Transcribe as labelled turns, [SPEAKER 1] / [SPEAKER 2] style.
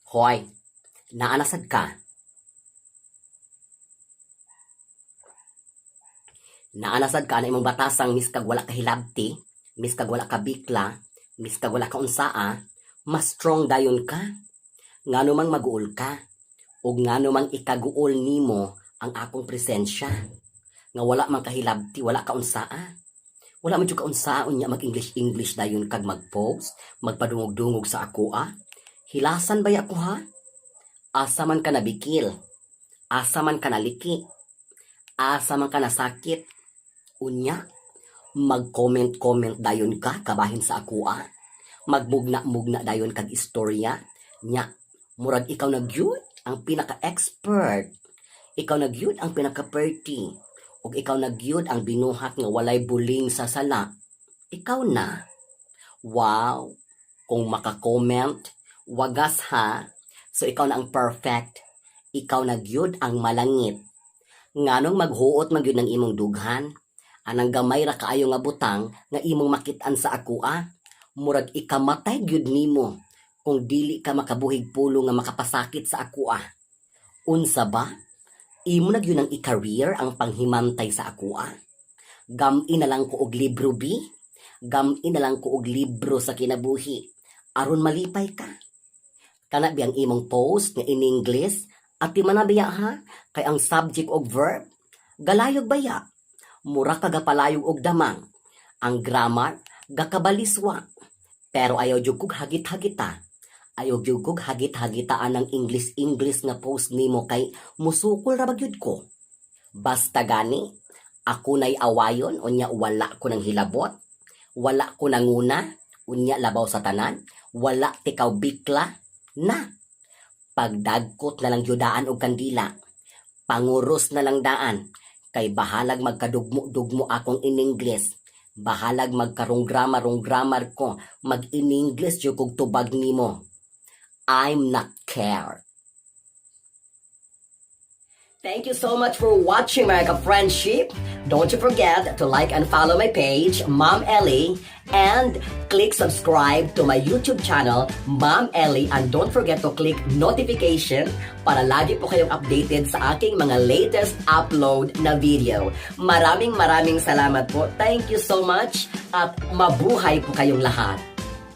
[SPEAKER 1] Hoy, naa na sad ka. Naa na sad ka na imong batasang miskag wala ka hilabti, miskag wala ka bikla, miskag wala ka unsaa, mas strong dayon ka. Ngano mang maguol ka, ug ngano mang ikaguol nimo ang akong presensya. Nga wala man kahilabti, wala ka unsaa. Wala man jud ka unsaa, unya mag-English English dayon kag mag-post, magpadungog-dungog sa ako ah. Hilasan baya ko ha? Asa man ka nabikil? Asa man ka naliki? Asa man ka nasakit? Unya, mag-comment-comment dayon ka kabahin sa ako ah. Magmugna-mugna dayon kag istorya. Nya, murag ikaw na gyud ang pinaka-expert. Ikaw na gyud ang pinaka-perti. Ug ikaw na gyud ang binuhat nga walay buling sa sala. Ikaw na. Wow! Kung maka-comment, wagas ha. So ikaw na ang perfect. Ikaw na gyud ang malangit. Nganong maghuot man gyud ng imong dughan? Anang gamay ra kaayo nga butang nga imong makit-an sa akoa. Murag ikamatay gyud nimo kung dili ka makabuhig pulong nga makapasakit sa akoa. Unsa ba? Imo na gyud ang i-career ang panghimantay sa akoa. Gam-i na lang ko og libro bi. Gam-i na lang ko og libro sa kinabuhi. Aron malipay ka. Kana biyang imong post nga in English ati man na biya ha, kay ang subject og verb galayog baya, mura ka gapalayog og damang, ang grammar gakabaliswa, pero ayaw jud kog hagit-hagita, ayaw jud kog hagit-hagitaan ang English English nga post nimo kay musukol ra ba gyud ko. Basta gani ako nay awayon, unya wala ko nang hilabot, wala ko nanguna, unya labaw sa tanan, wala tikaw bikla na. Pagdagkot na lang gyudaan og kandila, panguros na lang daan, kay bahalag magkadugmo-dugmo akong in English, bahalag magkarong grammar grammar ko, mag in English jud kog tubag nimo. I'm not care. Thank you so much for watching, mga ka-friendship. Don't you forget to like and follow my page, Ma'am Ellie, and click subscribe to my YouTube channel, Ma'am Ellie, and don't forget to click notification para lagi po kayong updated sa aking mga latest upload na video. Maraming maraming salamat po. Thank you so much at mabuhay po kayong lahat.